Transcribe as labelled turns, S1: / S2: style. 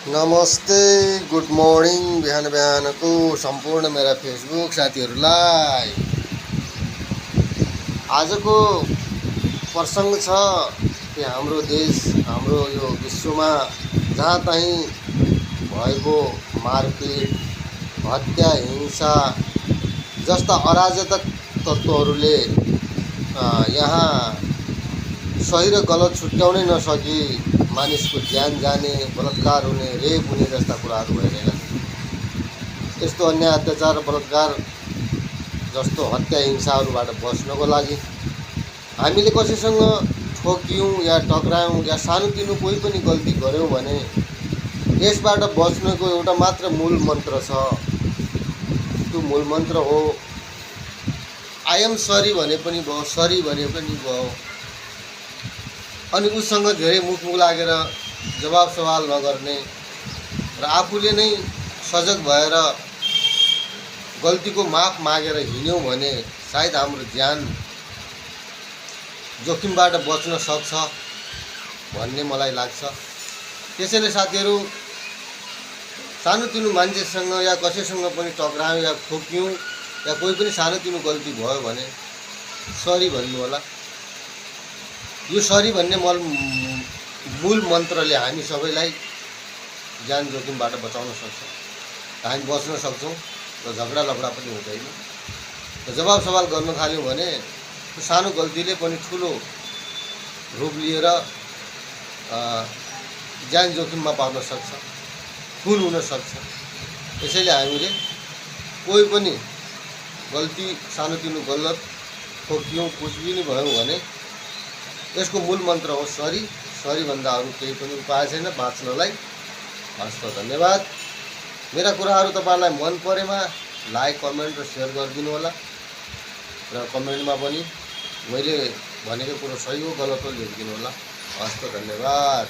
S1: नमस्ते good morning बिहान बिहानको सम्पूर्ण मेरा फेसबुक साथीहरूलाई आजको प्रसङ्ग छ कि हाम्रो देश हाम्रो यो विश्वमा जहाँ तहीँ भएको मारपिट हत्या हिंसा जस्ता अराजक तत्त्वहरूले यहाँ सही र गलत छुट्याउनै नसकी मानिसको ज्यान जाने बलात्कार हुने रेप हुने जस्ता कुराहरू भइरहेका छन्। यस्तो अन्याय अत्याचार बलात्कार जस्तो हत्या हिंसाहरूबाट बच्नको लागि हामीले कसैसँग ठोक्यौँ या टक्रायौँ या सानोतिनो कोही पनि गल्ती गऱ्यौँ भने यसबाट बच्नको एउटा मात्र मूल मन्त्र छ। त्यो मूल मन्त्र हो आई एम सरी भने पनि भयो, सरी भने पनि भयो, अनि उसँग धेरै मुख लागेर जवाब सवाल नगर्ने र आफूले नै सजग भएर गल्तीको माफ मागेर हिँड्यौँ भने सायद हाम्रो ज्यान जोखिमबाट बच्न सक्छ भन्ने मलाई लाग्छ। त्यसैले साथीहरू, सानोतिनो मान्छेसँग या कसैसँग पनि टक्रायौँ या ठोक्यौँ या कोही पनि सानोतिनो गल्ती भयो भने सरी भन्नु होला। यो सरी भन्ने मूल मन्त्रले हामी सबैलाई ज्यान जोखिमबाट बचाउन सक्छ, हामी बच्न सक्छौँ र झगडा लफडा पनि हुँदैन। र जवाब सवाल गर्न थाल्यौँ भने त्यो सानो गल्तीले पनि ठुलो रूप लिएर ज्यान जोखिममा पार्न सक्छ, खुन हुन सक्छ। त्यसैले हामीले कोही पनि गल्ती सानोतिनो गलत ठोक्यौँ कुछ पनि भयौँ भने यसको मूल मन्त्र हो सरी। सरी भन्दा अरू केही पनि उपाय छैन बाँच्नलाई। हस् त, धन्यवाद। मेरा कुराहरू तपाईँलाई मन परेमा लाइक कमेन्ट र सेयर गरिदिनु होला र कमेन्टमा पनि मैले भनेको कुरो सही हो गलत हो लेखिदिनु होला। हस् त, धन्यवाद।